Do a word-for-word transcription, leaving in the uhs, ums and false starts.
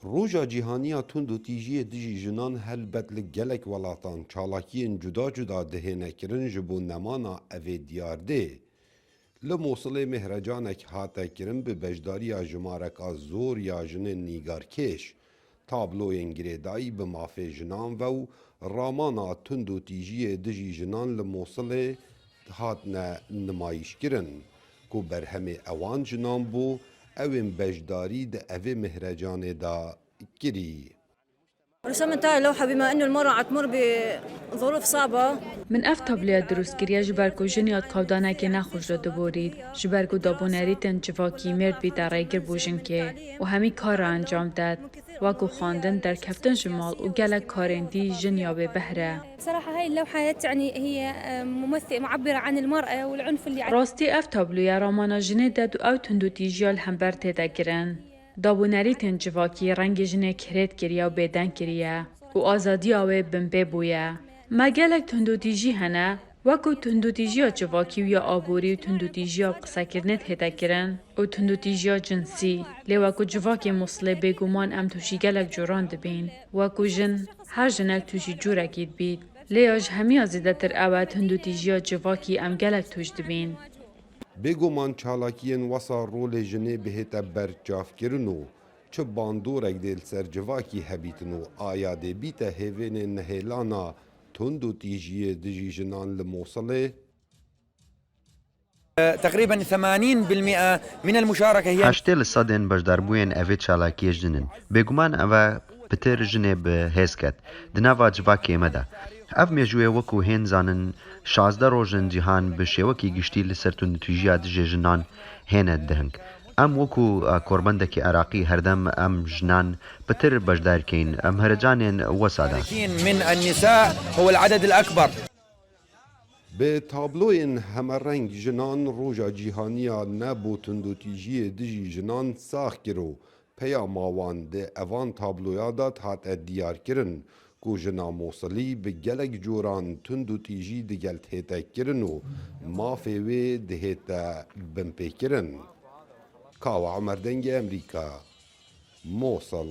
Roja Cîhanî ya Tundûtîjiyê Dijî Jinan helbet li gelek welatan çalakiyên cuda cuda dihêne kirin, ji bo nemana evê diyar dê. Li Mûsilê mêhrecanek hate kirin bi beşdariya jimareka zor ya jinên nîgarkêş. Tabloyên girêdayî bi mafê jinan ve û ramana tundûtîjiyê dijî jinan li Mûsilê hatine nimayîşkirin, ku berhemê ewan jinan bû, ew ên beşdarî di evê mêhrecanê de kirî. رسمت هاي اللوحة بما إنه المرأة عم تمر بظروف صعبة. Min ev tabloya dirust kiriye ji ber ku jin ya di kavdanekê nexweş de diborît, ji ber ku dabûnerîtên civakî mêr dibîte rêgir bo jinkê û hemî kar re encam ded, wek ku xwendin, derkeftin ji mal û gelek karên dî jin ya bêbehr e. بصراحة هاي اللوحة تعني هي، آه، ممثل-، معبرة عن المرأة والعنف اللي Rastî ev tabloya ramana jinê de û ew tundûtîjiya li hember tête kirin. Dabûnerîtên civakî rengê jinê kirêt kiriye û bêdeng kiriye û azadiya wê binpê bûye. Me gelek tundûtîjî hene, wekû tundûtîjiya civakî û ya aborî û tundûtîjiya bi qisekirinê tête kirin û tundûtîjiya cinsî. Lê wekû civakê Mûsilê bêguman em tûşî gelek coran dibîn. Wekû jin, her jinek tûşî corekî dibît. Lê ya ji hemiya zêdetir ew e, tundûtîjiya civakî em gelek tûş dibîn. Bêguman çalakiyên wesa rolê jinê bihête berçavkirin û çi bandorek dê li ser civakî hebîtin û aya dê bîte hêvênê nehêlana tundûtîjiyê dijî jinan li Mûsilê? تقريبا ثمانين بالمئة من المشاركة هي Heştê li sedên beşdarbûyên evê çalakiyê jin in. Bêguman ev e pitir jinê bi hêz ket di nava civakê me de. Ev mêjûyê wekû hên zanin şazdeh roj in cîhan bi şêwekî giştî li ser tundûtîjiya dijê jinan hêne dihing. Em wekû, e, korbendekî Iraqî herdem em jinan pitir beşdar keyin. Em herecanên wesa de. من النساء هو العدد الأكبر. Bi tabloyên hemereng jinan Roja Cîhanî ya ne bo tundûtîjiyê dijî jinan sax kir û peyama wan di evan tabloya de dihate diyar kirin ku jina Mûsilî bi gelek coran tundûtîjî digel dihête kirin û mafê wê dihête binpêkirin. Kawa Omer, Dengê Emerîka, Mûsil.